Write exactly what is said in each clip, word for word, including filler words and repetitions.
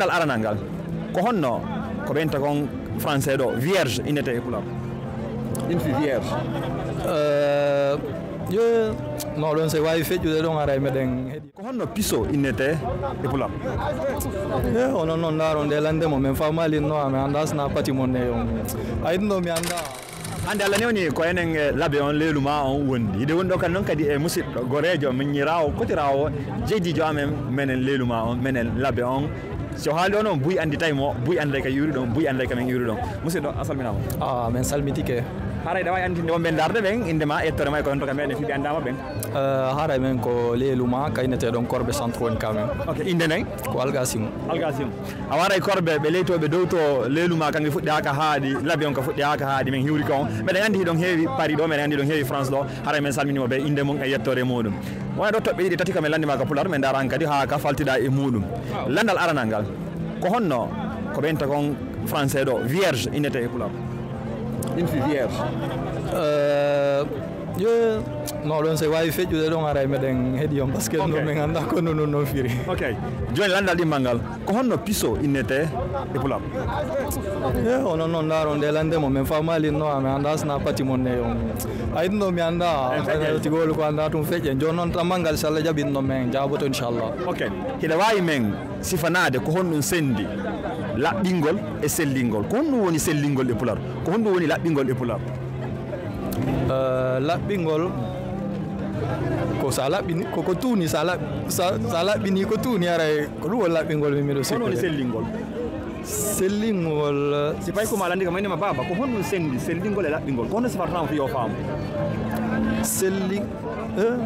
Lanndal aranal ngal, ko honno ko ɓe innata kon français ɗo vierge innetee e pular? Une fille vierge. Yo, no ɗon so waawi feƴƴude ɗon haray meɗen heɗi. Ko honno piso innetee e pular? Yo, onon noon ndaaron nde lannde mo min faamaali no, mi anndaa so na pati mon ne on. Ay ɗum ɗo mi anndaa. Hannde Allah newni ko enen e labe on leelu ma on wondi. Hide woni ɗo kadi noon kadi e musidɗo goreejo miñiraawo kotiraawo jeydiijo amen menen leelu ma on menen labe on. So haali ɗo noon buy annditay mo, buy annday ka iwri ɗon, buy annday ka men iwri ɗon. Musidɗo a salminaama. Ah, min salmitike. Haray ɗa waawi anndinde wonɓe ndaarde ɓen innde ma, ettoore ma e ko honto ka meɗen fii ɓe anndaama ɓen. Eh, haray men ko leelu ma ka innetee ɗon Korbe Centre woni ka men. Ok, innde nden? Ko Algasimu. Algasimu. A waray Korbe ɓe leytooɓe dow to leelu ma kange fuɗɗi haa ka haaɗi, labe on ka fuɗɗi haa ka haaɗi, men hiwri ka on. Meɗen anndi hiɗon heewi Paris ɗo, meɗen anndi hiɗon heewi France ɗo, haray men salminii mo be innde mum e yettoore muɗum. Wona ɗo toɓɓe ɗiɗi tati ka men lanndii ma ka pular, men ndaara hankadi haa ka faltiɗa e muɗum. Lanndal aranal ngal, ko honno ko ɓe innata kon français ɗo vierge innetee e pular? Une fille vierge. Yo, no ɗon so waawi feƴƴude ɗon haray meɗen heɗi on parce que ɗum min anndaa ko no ɗum ɗon firi. Ok. Jooni lanndal ɗimmal ngal, ko honno piso innetee e pular? Yo, onon noon ndaaron nde lannde mo min faamaali no, mi anndaa so na pati mon ne on. Ay ɗum ɗo mi anndaa. Tigol ko anndaa ɗum feƴƴe. Jooni noon ɗammal ngal so Allah jaɓi ɗum ɗon min jaaboto inchallah. Ok. Hiɗa waawi men sifanaade ko honɗum senndi laɓɓingol e sellingol? Ko honɗum woni sellingol e pular? Ko honɗum woni laɓɓingol e pular? Eh, laɓɓingol ko sa laɓɓini, ko ko tuuni sa laɓ-, sa, sa laɓɓini ko tuuni aray ko ɗum woni laɓɓingol min miɗo sikkude. Hono woni sellingol? Sellingol. Si pay ko ma landi kam ma baaba, ko honɗum sendi sellingol e laɓɓingol? Ko honno sifartama fi yo faamu? Selli, eh?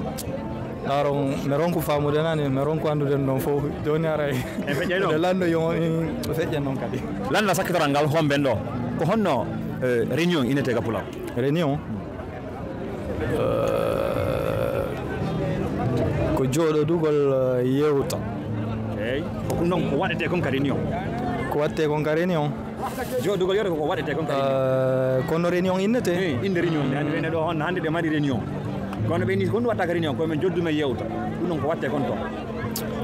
Aron, mi ronku faamude nani, mi ronku anndude ɗum ɗon fof. Jooni aray. En feƴƴay ɗon? Nde lanndo yo, eh, feƴƴen noon kadi. Lannda sakkitoral ngal homben ɗo. Ko honno, eh, réunion innetee ka pular? Réunion? Eh, ko jooɗodugol, eh, yewta. Eey. Ko ɗum ɗon ko waɗetee kon ka réunion? Ko waɗetee kon ka réunion? Jooɗodugol yewta ko ko waɗetee kon ka réunion? Eh, kono réunion innetee? Eey, innde réunion nde. Hannde ɓe ɗo hon, hannde ɓe mari réunion. Kono ɓe ni ko ɗum watta ka réunion, ko men jooɗdu men yewta. Ɗum ɗon ko waɗetee kon ton.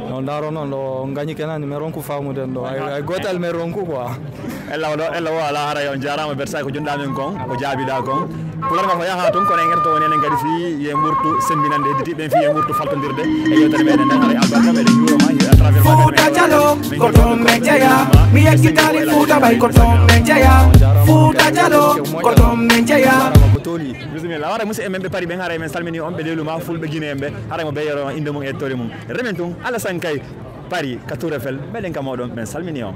No ndaaro noon ɗo ngañi kenani mi ronku faamude ɗo. Ay, ay gootal mi ronku quoi. Ella o ɗo, ella o alaa haray. On jaaraama Bersaay ko jonɗaa men kon, ko jaabiɗaa kon. Pular ngal ko yaha toon, kono en etoto woni enen kadi fii ye mburtu sembinande hedditiiɓe en fii ye mburtu faltondirde e yewtere meɗen nden haray albarka meɗen juuroma à travers Fuuta Jaloo ko toon men jeyaa. Mi yettitaali Fuuta ɓay ko toon men jeyaa. Fuuta Jaloo ko toon men jeyaa. Bisimilla. Haray musidɓe men ɓe Paris ɓen, haray men salmini on, ɓe leelu ma fulɓe Guinée en ɓe, haray mo ɓe yero innde mum e ettoore mum. Remen tun Alassane Kay Paris ka Tour Eiffel, meɗen ka moɗon, men salmini on.